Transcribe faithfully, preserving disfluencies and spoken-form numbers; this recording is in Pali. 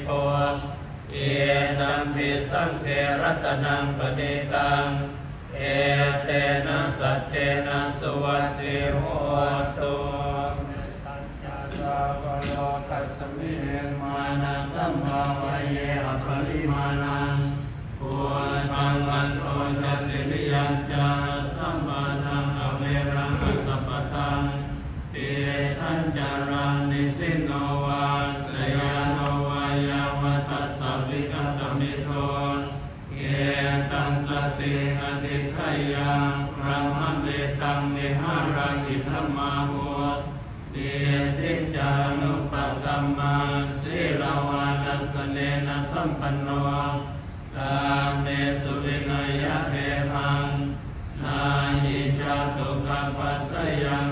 po. Idampi saṅghe ratanaṃ paṇītaṃ, etena saccena suvatthi hotu. Mettañca sabbalokasmiṃ, mānasambhāvaye aparimāṇaṃ, uddhaṃ adho ca tiriyañca, asambādhaṃ averaṃ asapattaṃ. Tiṭṭhañcaraṃ nisinno vā, sayāno vā yāvatassa vigatamiddho, etaṃ satiṃ adhiṭṭheyya, brahmametaṃ vihāraṃ idhamāhu. Diṭṭhiñca anupagamma, sīlavā dassanena sampanno, kāmesu vineyya gedhaṃ, na hi jātu gabbhaseyyaṃ